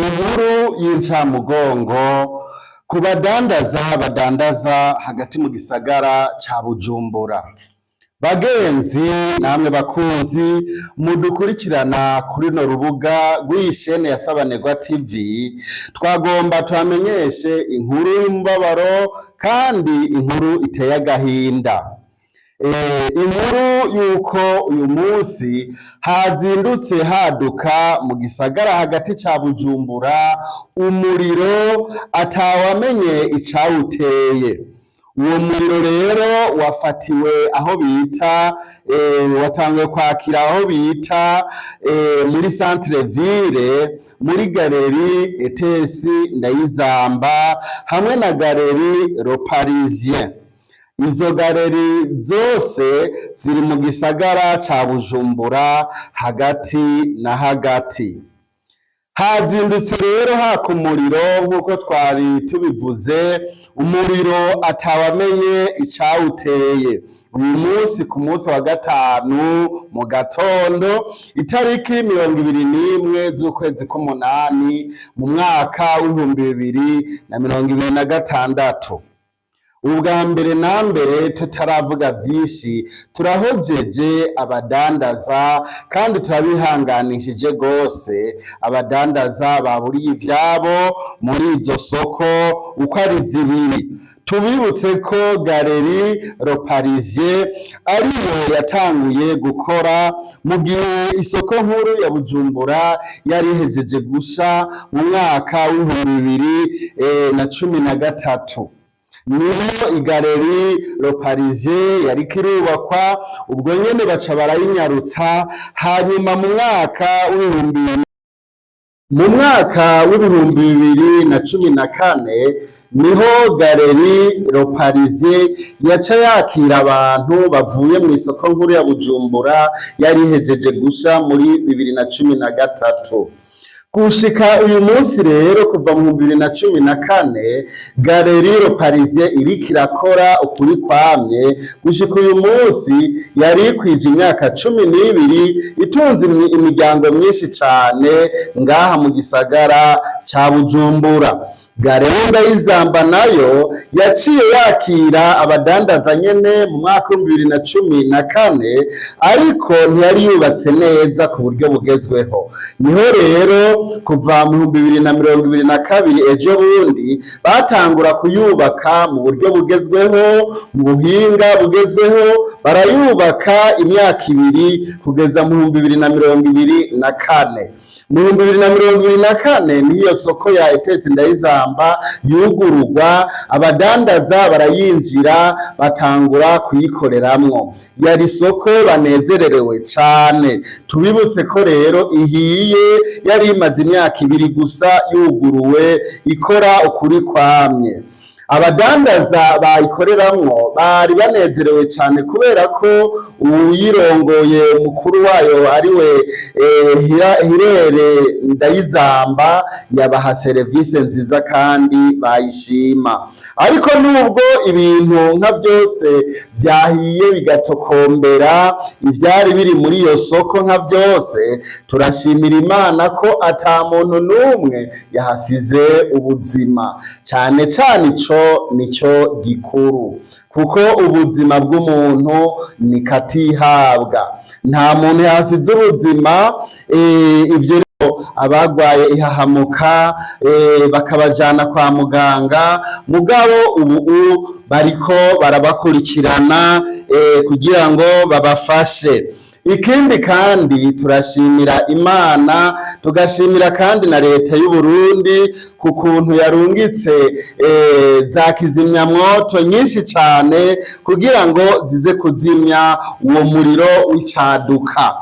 Inkuru y'incamugongo ku badandaza badandaza hagati mu gisagara ca Bujumbura. Bagenzi namwe bakunzi mudukurikirana kuri runo rubuga rw'iyi shene ya Sabanegwa TV, twagomba tubamenyeshe inkuru y'umubabaro kandi inkuru iteye agahinda. Inkuru yuko uyu munsi hazindutse haduka mu gisagara hagati ca Bujumbura umuriro atawamenye icawuteye. Uwo muriro rero wafatiwe aho bita watanguye kwakira aho bita muri centre ville muri galeri ETS Ndayizamba hamwe na galeri Le Parisien. Izo galeri zose ziri mu gisagara ca Bujumbura hagati na hagati. Hazindutse rero haka umuriro nk'uko twari tubivuze, umuriro atawamenye icawuteye. Uyu munsi ku munsi wa gatanu mu gatondo, itariki 21 z'ukwezi k'umunani mu mwaka w'2026. Ubwa mbere na mbere tutaravuga vyinshi, turahojeje abadandaza kandi turabihanganishije gose abadandaza baburiye ivyabo muri izo soko uko ari zibiri. Tubibutse ko galeri Le Parisien ariyo yatanguye gukora mu gihe isoko nkuru ya Bujumbura yari ihejeje gusha mu mwaka w'2013. Niho igaleri Le Parisien yariko irubakwa, ubwo nyene baca barayinyarutsa, hanyuma mu mwaka w'2014 niho galeri Le Parisien yaca yakira abantu bavuye mw'isoko nkuru ya Bujumbura yari ihejeje gusha muri 2013. Gushika uyu munsi rero kuva mu 2014 Galerie Le Parisien iriko irakora ukuri kwamye, gushika uyu munsi yari ikwije imyaka 12 itunze imiryango myinshi cane ngaha mu gisagara ca Bujumbura. Galerie Ndayizamba nayo yaciye yakira abadandaza nyene mu mwaka w'2014, ariko ntiyari yubatse neza ku buryo bugezweho. Niho rero kuva mu 2022 ejo bundi batangura kuyubaka mu buryo bugezweho, mu buhinga bugezweho, barayubaka imyaka 2 kugeza mu 2024. Mu 2024 niyo soko ya ETS Ndayizamba yugururwa, abadandaza barayinjira batangura kuyikoreramwo. Yari isoko banezererewe cane. Tubibutse ko rero ihiye yari imaze imyaka 2 gusa yuguruwe ikora ukuri kwamye. Abadandaza bayikoreramwo bari banezerewe cane kubera ko uwuyirongoye mukuru wayo ariwe Hirere Ndayizamba yabaha serivise nziza kandi bayishima. Ariko nubwo ibintu nka vyose vyahiye bigatokombera ivyari biri muri iyo soko nka vyose, turashimira Imana ko ata muntu n'umwe yahasize ubuzima. Cane cane ico nico gikuru, kuko ubuzima bw'umuntu ni katihabwa. Nta muntu yahasize ubuzima, ivyo rero abagwaye ihahamuka bakabajana kwa muganga, mugabo ubu bariko barabakurikirana kugira ngo babafashe. Ikindi kandi turashimira Imana, tugashimira kandi na leta y'u Burundi ku kuntu yarungitse za kizimyamwoto nyinshi cane kugira ngo zize kuzimya uwo muriro w'icaduka.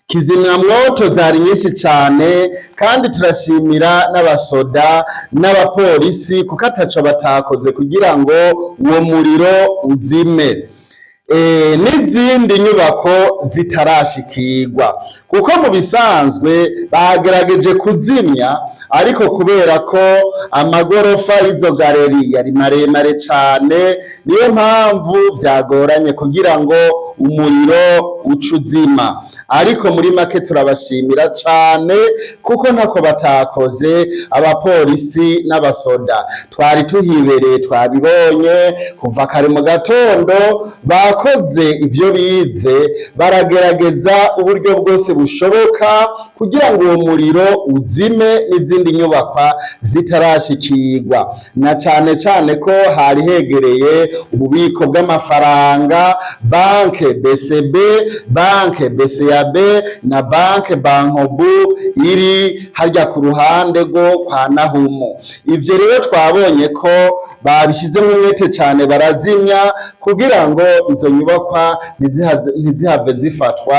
Kizimyamwoto zari nyinshi cane kandi turashimira n'abasoda n'abapolisi kuko ataco batakoze kugira ngo uwo muriro uzime. N'izindi nyubako zitarashikirwa, kuko mu bisanzwe bagerageje kuzimya, ariko kubera ko amagorofa y'izo galeri yari maremare cane, niyo mpamvu vyagoranye kugira ngo umuriro uce uzima. Ariko muri make turabashimira cane kuko ntako batakoze abapolisi n'abasoda. Twari tuhibereye twabibonye kuva kare mu gatondo, bakoze ivyo bize, baragerageza uburyo bwose bushoboka kugira ngo uwo muriro uzime n'izindi nyubakwa zitarashikirwa, na cane cane ko hari hegereye ububiko bw'amafaranga, banke BCB, banke BCAB na banke Bankobu iri harya ku ruhande rwo kwa Nahumu. Ivyo rero twabonye ko babishizemo umwete cane, barazimya kugira ngo izo nyubakwa ntizihave zifatwa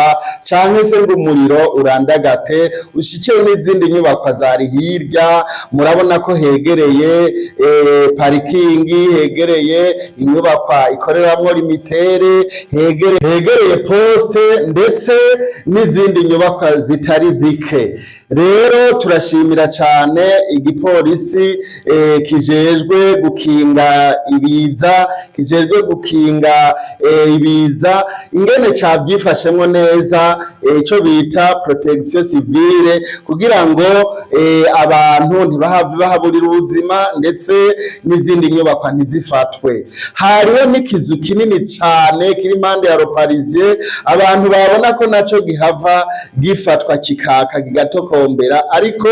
canke se ngo umuriro urandagate ushike n'izindi nyubakwa zari hirya. Murabona ko hegereye parikingi, hegereye inyubakwa ikoreramwo limitere, hegereye poste ndetse n'izindi nyubakwa zitari zike. Rero turashimira cane igipolisi kijejwe gukinga ibiza, kijejwe gukinga ibiza, ingene cavyifashemwo neza, ico bita protection civile, kugira ngo abantu ntibahave bahaburira ubuzima ndetse n'izindi nyubakwa ntizifatwe. Hariho n'ikizu kinini cane kiri impande ya Le Parisien, abantu babona ko naco gihava gifatwa kikaka kigatokombera, ariko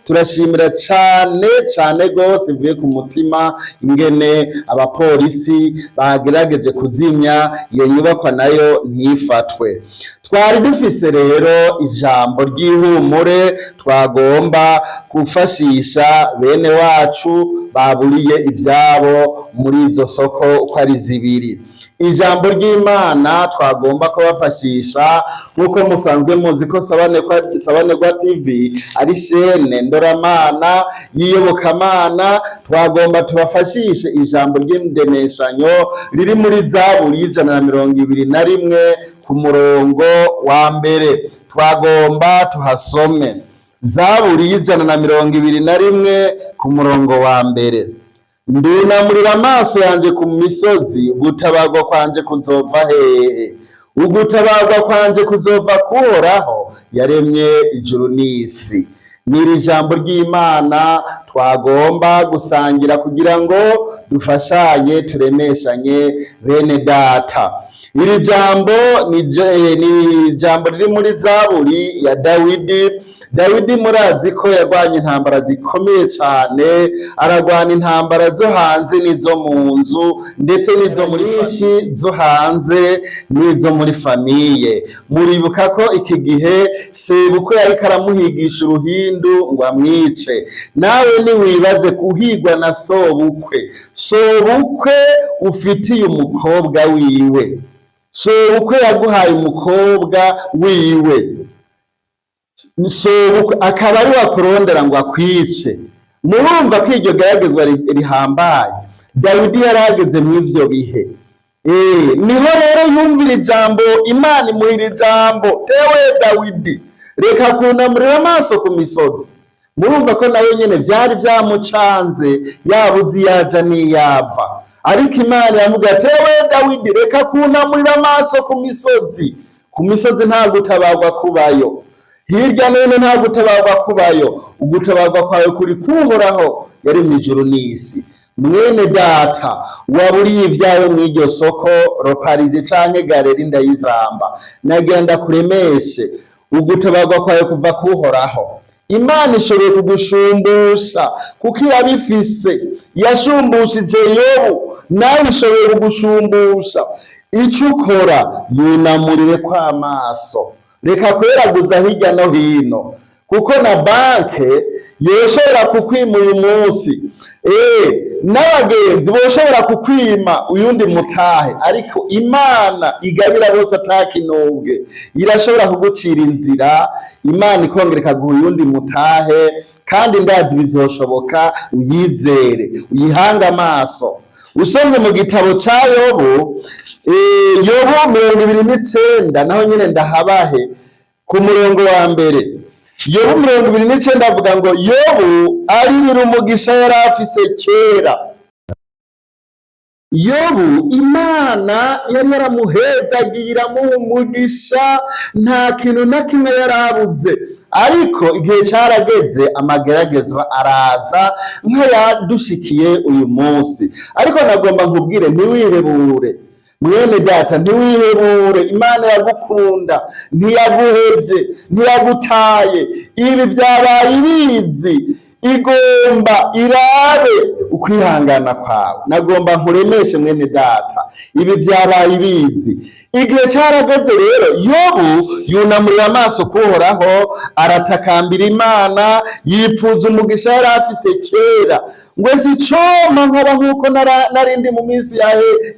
turashimira cane cane gose bivuye ku mutima ingene abapolisi bagerageje kuzimya iyo nyubakwa nayo ntifatwe. Twari dufise rero ijambo ry'ihumure twagomba gufashisha bene wacu baburiye ivyabo muri izo soko uko ari zibiri. Ijambo ry'Imana twagomba kubafashisha, nk'uko musanzwe muzi ko Sabanegwa TV ari shene ndoramana y'iyobokamana, twagomba tubafashishe ijambo ry'indemeshanyo riri muri Zaburi y'121 ku murongo wa mbere. Twagomba tuhasome Zaburi y'121 ku murongo wa mbere: "Ndunamurira amaso yanje ku misozi, ugutabarwa kwanje kuzova hehe? Ugutabarwa kwanje kuzova kuhoraho yaremye ijuru n'isi." N'iri jambo ry'Imana twagomba gusangira kugira ngo dufashanye, turemeshanye bene data. Iri jambo ni ijambo riri muri Zaburi ya Dawidi. Dawidi murazi ko yarwanye intambara zikomeye cane, aragwana intambara zo hanze n'izo mu nzu, ndetse n'izo muri nyinshi zo hanze n'izo muri famille. Muribuka ko iki gihe sebukwe yariko aramuhigisha uruhindu ngo amwice. Nawe niwibaze kuhigwa na sobukwe, sobukwe ufitiye umukobwa wiwe, sobukwe yaguhaye umukobwa wiwe, sobukwe akaba ari wakurondera ngo akwice. Murumva ko iryo geragezwa rihambaye. Dawidi yarageze mu ivyo bihe. Niho rero yumvira ijambo, Imana imuhira ijambo: "Tewe Dawidi, reka kunamurira amaso ku misozi." Murumva ko nawe nyene vyari vyamucanze, yabuze iyaja n'iyava, ariko Imana iramubwira: "Tewe Dawidi, reka kunamurira amaso ku misozi. Ku misozi nta gutabarwa kubayo, hirya no hino nta gutabarwa kubayo. Ugutabarwa kwawe kuri kuhoraho yaremye ijuru n'isi." Mwene data waburiye ivyawe mw'iryo soko Le Parisien canke Galerie Ndayizamba, nagira ndakuremeshe, ugutabarwa kwawe kuva kuhoraho. Imana ishoboye kugushumbusha kuko irabifise. Yashumbushije Yobu, nawe ishoboye kugushumbusha. Ico ukora, yunamurire kw'amaso, reka kweraguza hirya no hino, kuko na banke yoshobora kukwima uyu munsi, n'abagenzi boshobora kukwima uyundi mutahe, ariko Imana igabira bose atakinubwe irashobora kugucira inzira, Imana ikongera ikaguha uyundi mutahe. Kandi ndazi bizoshoboka, uyizere, uyihange amaso. Usomye mu gitabo ca Yobu, Yobu 29, naho nyene ndahabahe ku murongo wa mbere. Yobu 29 avuga ngo Yobu aririra umugisha yari afise kera. Yobu Imana yari yaramuhezagiye, iramuha umugisha, nta kintu na kimwe yarabuze. Ariko igihe carageze amageragezwa araza nk'ayadushikiye uyu munsi. Ariko nagomba nkubwire, ntiwihebure mwene data, ntiwihebure. Imana yagukunda, ntiyaguhevye, ntiyagutaye. Ibi vyabaye ibizi, igomba irabe ukwihangana kwawe. Nagomba nkuremeshe mwene data, ibi vyabaye ibizi. Igihe carageze rero, Yobu yunamurira amaso kuhoraho, aratakambira Imana, yipfuza umugisha yari afise kera, ngo ese icompa nkaba nk'uko narindi mu minsi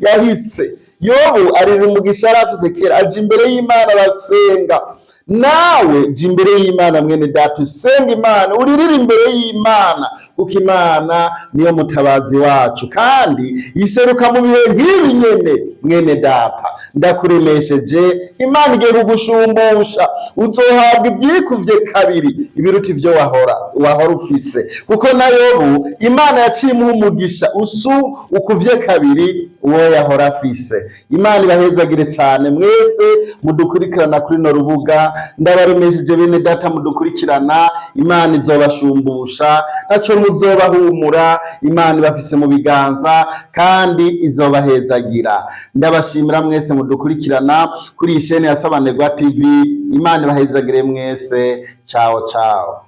yahise. Yobu arira umugisha yari afise kera, aja imbere y'Imana arasenga. Nawe jya imbere y'Imana mwene data, usenga Imana, uririre imbere y'Imana, kuko Imana niyo mutabazi wacu kandi iseruka mu bihe nk'ibi nyene. Mwene data, ndakuremesheje, Imana igiye kugushumbusha, uzohabwa ibyikuvye kabiri ibiruta ivyo wahora ufise, kuko na Yobu Imana yaciye imuha umugisha usu ukuvye kabiri uwo yahora afise. Imana ibahezagire cyane mwese mudukurikirana kuri no rubuga. Ndabaremesheje bene data mudukurikirana, Imana izobashumbusha, ntaco muzobahumura. Imana ibafise mu biganza kandi izobahezagira. Ndabashimira mwese mudukurikirana kuri iyi shene ya Sabanegwa TV. Imana ibahezagire mwese. Ciao ciao.